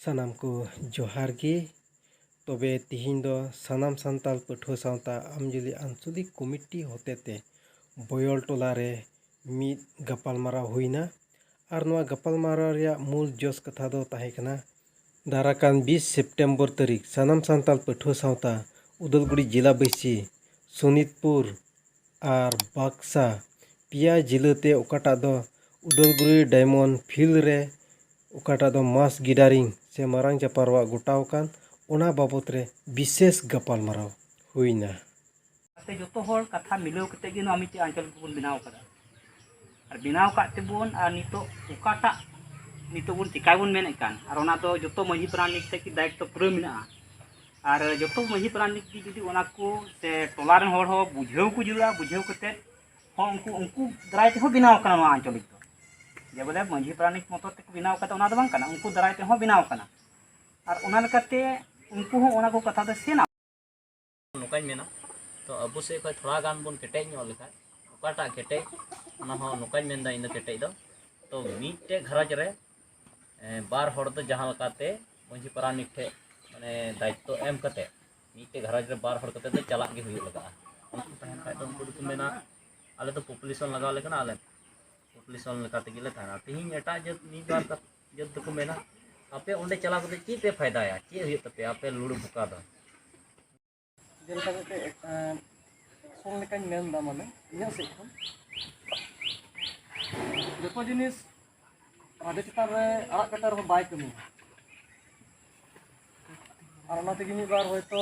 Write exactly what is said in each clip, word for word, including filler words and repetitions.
ᱥᱟᱱᱟᱢ ᱠᱚ ᱡᱚᱦᱟᱨ ᱜᱮ᱾ ᱛᱚᱵᱮ ᱛᱤᱦᱤᱧ ᱫᱚ ᱥᱟᱱᱟᱢ ᱥᱟᱱᱛᱟᱲ ᱯᱟᱹᱴᱷᱩᱣᱟᱹ ᱥᱟᱶᱛᱟ ᱟᱢᱡᱩᱞᱤ ᱟᱧᱪᱚᱞᱤᱠ ᱠᱚᱢᱤᱴᱤ ᱦᱚᱛᱮᱛᱮ ᱵᱚᱭᱚᱞ ᱴᱚᱞᱟ ᱨᱮ ᱢᱤᱫ ᱜᱟᱯᱟᱞᱢᱟᱨᱟᱣ ᱦᱩᱭᱱᱟ᱾ ᱟᱨ ᱱᱚᱣᱟ ᱜᱟᱯᱟᱞᱢᱟᱨᱟᱣ ᱨᱮᱭᱟᱜ ᱢᱩᱞ ᱡᱚᱥ ᱠᱟᱛᱷᱟ ᱫᱚ ᱛᱟᱦᱮᱸ ᱠᱟᱱᱟ, ᱫᱟᱨᱟᱠᱟᱱ ᱵᱤᱥ ᱥᱮᱯᱴᱮᱢᱵᱚᱨ ᱛᱟᱹᱨᱤᱠᱷ ᱥᱟᱱᱟᱢ ᱥᱟᱱᱛᱟᱲ ᱯᱟᱹᱴᱷᱩᱣᱟᱹ ᱥᱟᱶᱛᱟ ᱩᱫᱟᱞᱜᱩᱲᱤ ᱡᱮᱞᱟ ᱵᱟᱹᱭᱥᱤ, ᱥᱳᱱᱤᱛᱯᱩᱨ ᱟᱨ ᱵᱟᱠᱥᱟ ᱯᱮᱭᱟ ᱡᱤᱞᱟᱹ ᱛᱮ ᱚᱠᱟᱴᱟᱜ ᱫᱚ ᱩᱫᱟᱞᱜᱩᱲᱤ ᱰᱟᱭᱢᱚᱱᱰ ᱯᱷᱤᱞᱰ ᱨᱮ ᱚᱠᱟᱴᱟᱜ ᱫᱚ ᱢᱟᱥ ᱜᱤᱰᱟᱨᱤᱝ ᱥᱮ ᱢᱟᱨᱟᱝ ᱪᱟᱯᱟᱨᱚᱣᱟᱜ ᱜᱚᱴᱟᱣ ᱟᱠᱟᱱ, ᱚᱱᱟ ᱵᱟᱵᱚᱛ ᱨᱮ ᱵᱤᱥᱮᱥ ᱜᱟᱯᱟᱞᱢᱟᱨᱟᱣ ᱦᱩᱭᱱᱟ᱾ ᱛᱮ ᱡᱚᱛᱚ ᱦᱚᱲ ᱠᱟᱛᱷᱟ ᱢᱤᱞᱟᱹᱣ ᱠᱟᱛᱮ ᱜᱮ ᱱᱚᱣᱟ ᱢᱤᱫᱴᱮᱱ ᱟᱧᱪᱚᱞᱤᱠ ᱵᱚᱱ ᱵᱮᱱᱟᱣ ᱟᱠᱟᱫᱟ᱾ ᱟᱨ ᱵᱮᱱᱟᱣ ᱟᱠᱟᱫ ᱛᱮᱵᱚᱱ, ᱟᱨ ᱱᱤᱛᱚᱜ ᱚᱠᱟᱴᱟᱜ ᱱᱤᱛᱚᱜ ᱵᱚᱱ ᱪᱮᱠᱟᱭ ᱵᱚᱱ ᱢᱮᱱᱮᱫ ᱠᱟᱱ, ᱟᱨ ᱚᱱᱟ ᱫᱚ ᱡᱚᱛᱚ ᱢᱟᱺᱡᱷᱤ ᱯᱟᱨᱟᱱᱤᱠ ᱛᱮ ᱜᱮ ᱫᱟᱭᱤᱛᱛᱚ ᱯᱩᱨᱟᱹ ᱢᱮᱱᱟᱜᱼᱟ᱾ ᱟᱨ ᱡᱚᱛᱚ ᱢᱟᱺᱡᱷᱤ ᱯᱟᱨᱟᱱᱤᱠ ᱜᱮ ᱡᱩᱫᱤ ᱚᱱᱟ ᱠᱚ ᱥᱮ ᱴᱚᱞᱟ ᱨᱮᱱ ᱦᱚᱲ ᱦᱚᱸ ᱵᱩᱡᱷᱟᱹᱣ ᱠᱚ ᱡᱟᱹᱨᱩᱲᱟ, ᱵᱩᱡᱷᱟᱹᱣ ᱠᱟᱛᱮ ᱦᱚᱸ ᱩᱱᱠᱩ, ᱩᱱᱠᱩ ᱫᱟᱨᱟᱭ ᱛᱮᱦᱚᱸ ᱵᱮᱱᱟᱣ ᱠᱟᱱᱟ ᱱᱚᱣᱟ ᱟᱧᱪᱚᱞᱤᱠ ᱫᱚ᱾ ᱡᱮ ᱵᱚᱞᱮ ᱢᱟᱺᱡᱷᱤ ᱯᱟᱨᱟᱱᱤᱠ ᱢᱚᱛᱚ ᱛᱮᱠᱚ ᱵᱮᱱᱟᱣ ᱠᱟᱫᱟ ᱚᱱᱟ ᱫᱚ ᱵᱟᱝ ᱠᱟᱱᱟ, ᱩᱱᱠᱩ ᱫᱟᱨᱟᱭ ᱛᱮᱦᱚᱸ ᱵᱮᱱᱟᱣ ᱠᱟᱱᱟ᱾ ᱟᱨ ᱚᱱᱟ ᱞᱮᱠᱟᱛᱮ ᱩᱱᱠᱩ ᱦᱚᱸ ᱚᱱᱟ ᱠᱚ ᱠᱟᱛᱷᱟ ᱫᱚ ᱥᱮᱱᱟ᱾ ᱱᱚᱝᱠᱟᱧ ᱢᱮᱱᱟ, ᱛᱚ ᱟᱵᱚ ᱥᱮᱫ ᱠᱷᱚᱱ ᱛᱷᱚᱲᱟ ᱜᱟᱱ ᱵᱚᱱ ᱠᱮᱴᱮᱡ ᱧᱚᱜ ᱞᱮᱠᱷᱟᱱ, ᱚᱠᱟᱴᱟᱜ ᱠᱮᱴᱮᱡ, ᱚᱱᱟ ᱦᱚᱸ ᱱᱚᱝᱠᱟᱧ ᱢᱮᱱᱫᱟ ᱤᱧ ᱫᱚ ᱠᱮᱴᱮᱡ ᱫᱚ, ᱛᱚ ᱢᱤᱫᱴᱮᱡ ᱜᱷᱟᱨᱚᱸᱡᱽ ᱨᱮ ᱮᱸ, ᱵᱟᱨ ᱦᱚᱲ ᱫᱚ ᱡᱟᱦᱟᱸ ᱞᱮᱠᱟᱛᱮ ᱢᱟᱺᱡᱷᱤ ᱯᱟᱨᱟᱱᱤᱠ ᱴᱷᱮᱡ ᱢᱟᱱᱮ ᱫᱟᱭᱤᱛᱛᱚ ᱮᱢ ᱠᱟᱛᱮ ᱢᱤᱫᱴᱮᱡ ᱜᱷᱟᱨᱚᱸᱡᱽ ᱨᱮ ᱵᱟᱨ ᱦᱚᱲ ᱠᱟᱛᱮ ᱫᱚ ᱪᱟᱞᱟᱜ ᱜᱮ ᱦᱩᱭᱩᱜ ᱞᱟᱜᱟᱜᱼᱟ᱾ ᱩᱱᱠᱩ ᱛᱟᱦᱮᱱ ᱠᱷᱟᱡ ᱫᱚ ᱩᱱᱠᱩ ᱫᱚᱠᱚ ᱢᱮᱱᱟ, "ᱟᱞᱮ ᱫᱚ population ᱞᱟᱜᱟᱣ ᱞᱮ ᱠᱟᱱᱟ, ᱟᱞᱮ population ᱞᱮᱠᱟ ᱛᱮᱜᱮ ᱞᱮ ᱛᱟᱦᱮᱱᱟ᱾" ᱛᱤᱦᱤᱧ ᱮᱴᱟᱜ ᱡᱟᱹᱛ ᱢᱤᱫ ᱵᱟᱨ ᱠᱟ-, ᱡᱟᱹᱛ ᱫᱚᱠᱚ ᱢᱮᱱᱟ, "ᱟᱯᱮ ᱚᱸᱰᱮ ᱪᱟᱞᱟᱣ ᱠᱟᱛᱮ ᱪᱮᱫ ᱯᱮ ᱯᱷᱟᱭᱫᱟᱭᱟ? ᱪᱮᱫ ᱦᱩᱭᱩᱜ ᱛᱟᱯᱮᱭᱟ ᱟᱯᱮ ᱞᱩᱲᱩ ᱵᱚᱠᱟ ᱫᱚ?" ᱡᱮᱞᱮᱠᱟ ᱢᱤᱫᱴᱮᱡ, ᱮᱸ, ᱮᱠᱥᱚᱱ ᱞᱮᱠᱟᱧ ᱢᱮᱱᱫᱟ, ᱢᱟᱱᱮ ᱤᱧᱟᱹᱜ ᱥᱮᱫ ᱠᱷᱚᱱ ᱡᱚᱛᱚ ᱡᱤᱱᱤᱥ ᱨᱟᱡᱟ ᱪᱮᱛᱟᱱ ᱨᱮ ᱟᱲᱟᱜ ᱠᱟᱛᱮ ᱨᱮᱦᱚᱸ ᱵᱟᱭ ᱠᱟᱹᱢᱤᱭᱟ᱾ ᱟᱨ ᱚᱱᱟ ᱛᱮᱜᱮ ᱢᱤᱫ ᱵᱟᱨ ᱦᱚᱭᱛᱳ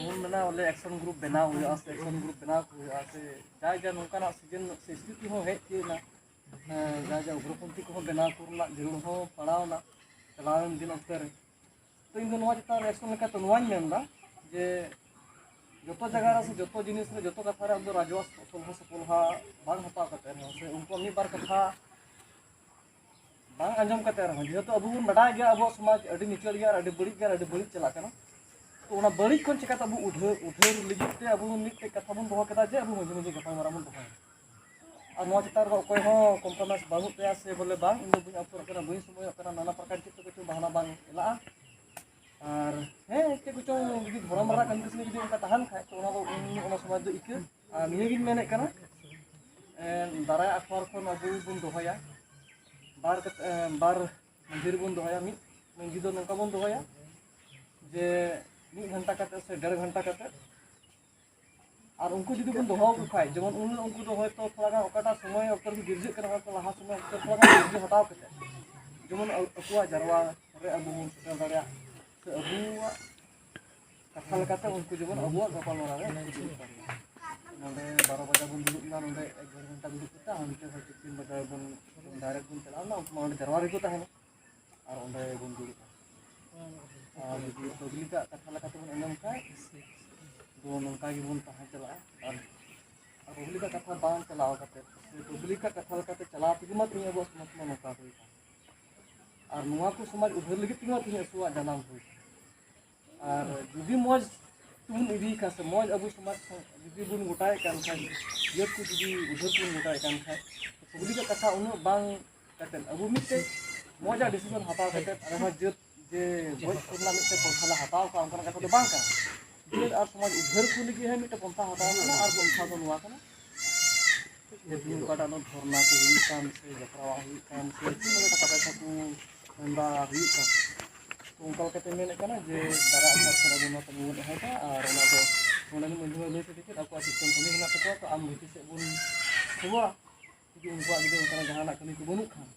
ᱵᱚᱱ ᱢᱮᱱᱟ ᱵᱚᱞᱮ ᱮᱠᱥᱚᱱ ᱜᱨᱩᱯ ᱵᱮᱱᱟᱣ ᱦᱩᱭᱩᱜᱼᱟ ᱥᱮ ᱮᱠᱥᱚᱱ ᱜᱨᱩᱯ ᱵᱮᱱᱟᱣ ᱠᱚ ᱦᱩᱭᱩᱜᱼᱟ ᱥᱮ ᱡᱟ ᱡᱟ ᱱᱚᱝᱠᱟᱱᱟᱜ ᱥᱤᱡᱮᱱ ᱥᱮ ᱥᱛᱷᱤᱛᱤ ᱦᱚᱸ ᱦᱮᱡ ᱛᱤᱭᱳᱜ ᱮᱱᱟ, ᱦᱮᱸ, ᱡᱟ ᱡᱟ ᱩᱜᱽᱨᱚᱯᱚᱱᱛᱷᱤ ᱠᱚᱦᱚᱸ ᱵᱮᱱᱟᱣ ᱠᱚ ᱨᱮᱱᱟᱜ ᱡᱟᱹᱨᱩᱲ ᱦᱚᱸ ᱯᱟᱲᱟᱣ ᱮᱱᱟ ᱪᱟᱞᱟᱣᱮᱱ ᱫᱤᱱ ᱚᱠᱛᱮ ᱨᱮ᱾ ᱛᱚ ᱤᱧ ᱫᱚ ᱱᱚᱣᱟ ᱪᱮᱛᱟᱱ ᱨᱮ ᱮᱠᱥᱚᱱ ᱞᱮᱠᱟᱛᱮ ᱱᱚᱣᱟᱧ ᱢᱮᱱᱫᱟ ᱡᱮ ᱡᱚᱛᱚ ᱡᱟᱭᱜᱟ ᱨᱮ ᱥᱮ ᱡᱚᱛᱚ ᱡᱤᱱᱤᱥ ᱨᱮ ᱡᱚᱛᱚ ᱠᱟᱛᱷᱟ ᱨᱮ ᱟᱵᱚ ᱫᱚ ᱨᱟᱡᱚᱣᱟᱜ ᱥᱚᱞᱦᱟ ᱥᱚᱯᱚᱞᱦᱟ ᱵᱟᱝ ᱦᱟᱛᱟᱣ ᱠᱟᱛᱮ ᱨᱮᱦᱚᱸ ᱥᱮ ᱩᱱᱠᱩᱣᱟᱜ ᱢᱤᱫ ᱵᱟᱨ ᱠᱟᱛᱷᱟ ᱵᱟᱝ ᱟᱸᱡᱚᱢ ᱠᱟᱛᱮ ᱨᱮᱦᱚᱸ, ᱡᱮᱦᱮᱛᱩ ᱟᱵᱚ ᱵᱚᱱ ᱵᱟᱰᱟᱭ ᱜᱮᱭᱟ ᱟᱵᱚᱣᱟᱜ ᱥᱚᱢᱟᱡᱽ ᱟᱹᱰᱤ ᱱᱤᱪᱟᱹᱲ ᱜᱮᱭᱟ ᱟᱨ ᱟᱹᱰᱤ ᱵᱟᱹᱲᱤᱡ ᱜᱮᱭᱟ ᱟᱨ ᱟᱹᱰᱤ ᱵᱟᱹᱲᱤᱡ ᱪᱟᱞᱟᱜ ᱠᱟᱱᱟ, ᱛᱚ ᱚᱱᱟ ᱵᱟᱹᱲᱤᱡ ᱠᱷᱚᱱ ᱪᱤᱠᱟᱛᱮ ᱟᱵᱚ ᱩᱫᱷᱟᱹᱨ, ᱩᱫᱷᱟᱹᱨ ᱞᱟᱹᱜᱤᱫ ᱛᱮ ᱟᱵᱚ ᱵᱚᱱ ᱢᱤᱫᱴᱮᱡ ᱠᱟᱛᱷᱟ ᱵᱚᱱ ᱫᱚᱦᱚ ᱠᱮᱫᱟ ᱡᱮ ᱟᱵᱚ ᱢᱟᱺᱡᱷᱤ ᱢᱟᱺᱡᱷᱤ ᱜᱟᱯᱟᱞᱢᱟᱨᱟᱣ ᱵᱚᱱ ᱫᱚᱦᱚᱭᱟ᱾ ᱟᱨ ᱱᱚᱣᱟ ᱪᱮᱛᱟᱱ ᱨᱮ ᱚᱠᱚᱭ ᱦᱚᱸ compromise ᱵᱟᱹᱱᱩᱜ ᱛᱟᱭᱟ ᱥᱮ ᱵᱚᱞᱮ ᱵᱟᱝ, ᱤᱧ ᱫᱚ ᱵᱟᱹᱧ ᱟᱹᱛᱩᱨᱚᱜ ᱠᱟᱱᱟ, ᱵᱟᱹᱧ ᱥᱚᱢᱚᱭᱚᱜ ᱠᱟᱱᱟ, ᱱᱟᱱᱟ ᱯᱨᱚᱠᱟᱨ ᱪᱮᱫ ᱠᱚ ᱠᱤᱪᱷᱩ ᱵᱟᱦᱟᱱᱟ ᱵᱟᱝ ᱚᱱᱠᱟ ᱛᱟᱦᱮᱱ ᱠᱷᱟᱡ ᱛᱚ ᱚᱱᱟ ᱫᱚ ᱩᱱ ᱚᱱᱟ ᱥᱚᱢᱚᱭ ᱫᱚ ᱤᱠᱟᱹ᱾ ᱟᱨ ᱱᱤᱭᱟᱹ ᱜᱤᱧ ᱢᱮᱱᱮᱫ ᱠᱟᱱᱟ, ᱮᱸ, ᱫᱟᱨᱟᱭ ᱟᱠᱷᱲᱟ ᱠᱷᱚᱱ ᱟᱵᱚ ᱵᱚᱱ ᱫᱚᱦᱚᱭᱟ ᱵᱟᱨ ᱠᱟᱛᱮ, ᱮᱸ, ᱵᱟᱨ ᱢᱟᱹᱡᱷᱤ ᱨᱮᱵᱚᱱ ᱫᱚᱦᱚᱭᱟ, ᱢᱤᱫ ᱢᱟᱹᱡᱷᱤ ᱫᱚ ᱱᱚᱝᱠᱟ ᱵᱚᱱ ᱫᱚᱦᱚᱭᱟ ᱡᱮ ᱢᱤᱫ ᱜᱷᱚᱱᱴᱟ ᱠᱟᱛᱮ ᱥᱮ ᱰᱮᱲ ᱜᱷᱚᱱᱴᱟ ᱠᱟᱛᱮ᱾ ᱟᱨ ᱩᱱᱠᱩ ᱡᱩᱫᱤ ᱵᱚᱱ ᱫᱚᱦᱚ ᱟᱠᱚ ᱠᱷᱟᱡ, ᱡᱮᱢᱚᱱ ᱩᱱ ᱩᱱᱠᱩ ᱫᱚ ᱦᱚᱭᱛᱳ ᱛᱷᱚᱲᱟ ᱜᱟᱱ ᱚᱠᱟᱴᱟᱜ ᱥᱚᱢᱚᱭ ᱚᱠᱛᱚ ᱨᱮᱠᱚ ᱜᱤᱨᱡᱟᱹᱜ ᱠᱟᱱᱟ, ᱦᱚᱭᱛᱳ ᱞᱟᱦᱟ ᱥᱚᱢᱚᱭ ᱚᱠᱛᱚ ᱛᱷᱚᱲᱟ ᱜᱟᱱ ᱜᱤᱨᱡᱟᱹ ᱦᱟᱛᱟᱣ ᱠᱟᱛᱮ ᱡᱮᱢᱚᱱ ᱟᱠᱚᱣᱟᱜ ᱡᱟᱨᱣᱟ ᱨᱮ ᱟᱵᱚ ᱵᱚᱱ ᱥᱮᱴᱮᱨ ᱫᱟᱲᱮᱭᱟᱜ ᱥᱮ ᱟᱵᱚᱣᱟᱜ ᱠᱟᱛᱷᱟ ᱞᱮᱠᱟᱛᱮ ᱩᱱᱠᱩ ᱡᱮᱢᱚᱱ ᱟᱵᱚᱣᱟᱜ ᱜᱟᱯᱟᱞᱢᱟᱨᱟᱣ ᱨᱮ ᱩᱱᱠᱩ ᱫᱩᱲᱩᱵ ᱠᱚ ᱦᱩᱭᱩᱜᱼᱟ᱾ ᱱᱚᱰᱮ ᱵᱟᱨᱚ ᱵᱟᱡᱟ ᱵᱚᱱ ᱫᱩᱲᱩᱵ ᱮᱱᱟ, ᱱᱚᱰᱮ ᱮᱠ ᱰᱮᱲ ᱜᱷᱚᱱᱴᱟ ᱫᱩᱲᱩᱵ ᱠᱟᱛᱮ ᱦᱟᱱᱛᱮ ᱦᱚᱭᱛᱳ ᱛᱤᱱ ᱵᱟᱡᱟ ᱵᱚᱱ ᱰᱟᱭᱨᱮᱠᱴ ᱵᱚᱱ ᱪᱟᱞᱟᱣ ᱮᱱᱟ, ᱩᱱᱠᱩ ᱢᱟ ᱚᱸᱰᱮ ᱡᱟᱨᱣᱟ ᱨᱮᱠᱚ ᱛᱟᱦᱮᱱᱟ᱾ ᱟᱨ ᱚᱸᱰᱮ ᱵᱚᱱ ᱫᱩᱲᱩᱵᱼᱟ᱾ ᱟᱨ ᱡᱩᱫᱤ ᱯᱟᱵᱽᱞᱤᱠᱟᱜ ᱠᱟᱛᱷᱟ ᱞᱮᱠᱟᱛᱮ ᱵᱚᱱ ᱟᱸᱡᱚᱢ ᱠᱷᱟᱡ ᱫᱚ ᱱᱚᱝᱠᱟ ᱜᱮᱵᱚᱱ ᱛᱟᱦᱮᱸ ᱪᱟᱞᱟᱜᱼᱟ᱾ ᱟᱨ ᱟᱨ ᱯᱟᱵᱽᱞᱤᱠᱟᱜ ᱠᱟᱛᱷᱟ ᱵᱟᱝ ᱪᱟᱞᱟᱣ ᱠᱟᱛᱮ ᱥᱮ ᱯᱟᱵᱽᱞᱤᱠᱟᱜ ᱠᱟᱛᱷᱟ ᱞᱮᱠᱟᱛᱮ ᱪᱟᱞᱟᱣ ᱛᱮᱜᱮ ᱢᱟ ᱛᱮᱦᱮᱧ ᱟᱵᱚᱣᱟᱜ ᱥᱚᱢᱟᱡᱽ ᱢᱟ ᱱᱚᱝᱠᱟ ᱦᱩᱭ ᱟᱠᱟᱱ᱾ ᱟᱨ ᱱᱚᱣᱟ ᱠᱚ ᱥᱚᱢᱟᱡᱽ ᱩᱫᱷᱟᱹᱨ ᱞᱟᱹᱜᱤᱫ ᱛᱮᱜᱮ ᱢᱟ ᱛᱮᱦᱮᱧ ᱟᱹᱥᱩᱣᱟᱜ ᱡᱟᱱᱟᱢ ᱦᱩᱭ ᱟᱠᱟᱱ᱾ ᱟᱨ ᱡᱩᱫᱤ ᱢᱚᱡᱽ ᱛᱮᱵᱚᱱ ᱤᱫᱤᱭ ᱠᱷᱟᱱ ᱥᱮ ᱢᱚᱡᱽ ᱟᱵᱚ ᱥᱚᱢᱟᱡᱽ ᱡᱩᱫᱤ ᱵᱚᱱ ᱜᱚᱴᱟᱭᱮᱫ ᱠᱟᱱ ᱠᱷᱟᱱ, ᱡᱟᱹᱛ ᱠᱚ ᱡᱩᱫᱤ ᱩᱫᱷᱟᱹᱨ ᱛᱮᱵᱚᱱ ᱜᱚᱴᱟᱭᱮᱫ ᱠᱟᱱ ᱠᱷᱟᱱ, ᱯᱟᱵᱽᱞᱤᱠᱟᱜ ᱠᱟᱛᱷᱟ ᱩᱱᱟᱹᱜ ᱵᱟᱝ ᱠᱟᱛᱮᱫ ᱟᱵᱚ ᱢᱤᱫᱴᱮᱡ ᱢᱚᱡᱽ ᱟᱜ ᱰᱤᱥᱤᱥᱚᱱ ᱦᱟᱛᱟᱣ ᱠᱟᱛᱮᱫ ᱟᱨᱦᱚᱸ ᱡᱟᱹᱛ ᱡᱮ ᱜᱚᱡ ᱠᱚᱨᱮᱱᱟᱜ ᱢᱤᱫᱴᱮᱡ ᱯᱚᱱᱛᱷᱟ ᱞᱮ ᱦᱟᱛᱟᱣ ᱠᱟᱜᱼᱟ, ᱚᱱᱠᱟᱱᱟᱜ ᱠᱟᱛᱷᱟ ᱫᱚ ᱵᱟᱝ ᱠᱟᱱᱟ᱾ ᱡᱟᱹᱛ ᱟᱨ ᱥᱚᱢᱟᱡᱽ ᱩᱫᱷᱟᱹᱨ ᱠᱚ ᱞᱟᱹᱜᱤᱫ ᱦᱚᱸ ᱢᱤᱫᱴᱮᱡ ᱯᱚᱱᱛᱷᱟ ᱦᱟᱛᱟᱣ ᱠᱟᱱᱟ, ᱟᱨ ᱯᱚᱱᱛᱷᱟ ᱫᱚ ᱱᱚᱣᱟ ᱠᱟᱱᱟ ᱡᱮ ᱛᱤᱦᱤᱧ ᱚᱠᱟᱴᱟᱜ ᱫᱚ ᱫᱷᱚᱨᱱᱟ ᱠᱚ ᱦᱩᱭᱩᱜ ᱠᱟᱱ ᱥᱮ ᱡᱟᱛᱨᱟ ᱦᱩᱭᱩᱜ ᱠᱟᱱ ᱥᱮ ᱪᱮᱫ ᱞᱮᱠᱟ ᱴᱟᱠᱟ ᱯᱚᱭᱥᱟ ᱠᱚ ᱢᱮᱱᱫᱟ ᱦᱩᱭᱩᱜ ᱠᱟᱱ, ᱛᱚ ᱚᱱᱠᱟ ᱞᱮᱠᱟᱛᱮ ᱢᱮᱱᱮᱫ ᱠᱟᱱᱟ ᱡᱮ ᱫᱟᱨᱟᱭ ᱟᱠᱷᱲᱟ ᱥᱮᱫ ᱟᱵᱚ ᱱᱚᱣᱟ ᱠᱟᱹᱢᱤ ᱵᱚᱱ ᱮᱦᱚᱵᱟ᱾ ᱟᱨ ᱚᱱᱟ ᱫᱚ ᱱᱚᱰᱮᱱ ᱢᱟᱹᱡᱷᱤ ᱵᱟᱵᱟ ᱞᱟᱹᱭ ᱥᱟᱰᱮ ᱠᱮᱫ, ᱟᱠᱚᱣᱟᱜ system ᱠᱟᱹᱢᱤ ᱢᱮᱱᱟᱜ ᱛᱟᱠᱚᱣᱟ, ᱛᱚ ᱟᱢ ᱵᱷᱤᱛᱤ ᱥᱮᱫ ᱵᱚᱱ ᱠᱷᱚᱵᱚᱨᱟ᱾ ᱡᱩᱫᱤ ᱩᱱᱠᱩᱣᱟᱜ ᱡᱩᱫᱤ ᱚᱱᱠᱟᱱᱟᱜ ᱡᱟᱦᱟᱱᱟᱜ ᱠᱟᱹᱢᱤ ᱠᱚ ᱵᱟᱹᱱᱩᱜ ᱠᱷᱟᱱ,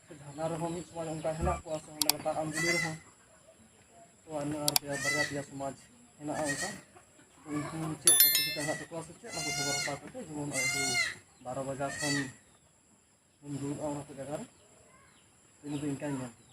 ᱥᱮ ᱡᱟᱦᱟᱱᱟ ᱨᱮᱦᱚᱸ ᱢᱤᱫ ᱥᱚᱢᱟᱡᱽ ᱚᱱᱠᱟ ᱦᱮᱱᱟᱜ ᱠᱚᱣᱟ ᱥᱮ ᱦᱟᱸᱰᱮ ᱞᱟᱛᱟᱨ ᱟᱢ ᱫᱤᱞᱤ ᱨᱮᱦᱚᱸ, ᱛᱚ ᱟᱨ ᱟᱨ ᱯᱮᱭᱟ ᱵᱟᱨᱭᱟ ᱯᱮᱭᱟ ᱥᱚᱢᱟᱡᱽ ᱦᱮᱱᱟᱜᱼᱟ ᱚᱱᱠᱟ, ᱛᱚ ᱩᱱᱠᱩ ᱪᱮᱫ ᱚᱥᱩᱵᱤᱫᱟ ᱦᱮᱱᱟᱜ ᱛᱟᱠᱚᱣᱟ ᱥᱮ ᱪᱮᱫ, ᱚᱱᱟ ᱠᱚ ᱠᱷᱚᱵᱚᱨ ᱦᱟᱛᱟᱣ ᱠᱟᱛᱮ ᱡᱮᱢᱚᱱ ᱟᱵᱚ ᱵᱟᱨᱚ ᱵᱟᱡᱟ ᱠᱷᱚᱱ ᱵᱚᱱ ᱫᱩᱲᱩᱵᱼᱟ ᱚᱱᱟ ᱠᱚ ᱡᱟᱭᱜᱟ ᱨᱮ᱾ ᱤᱧ ᱫᱚ ᱤᱱᱠᱟᱧ ᱢᱮᱱ ᱠᱮᱫᱟ᱾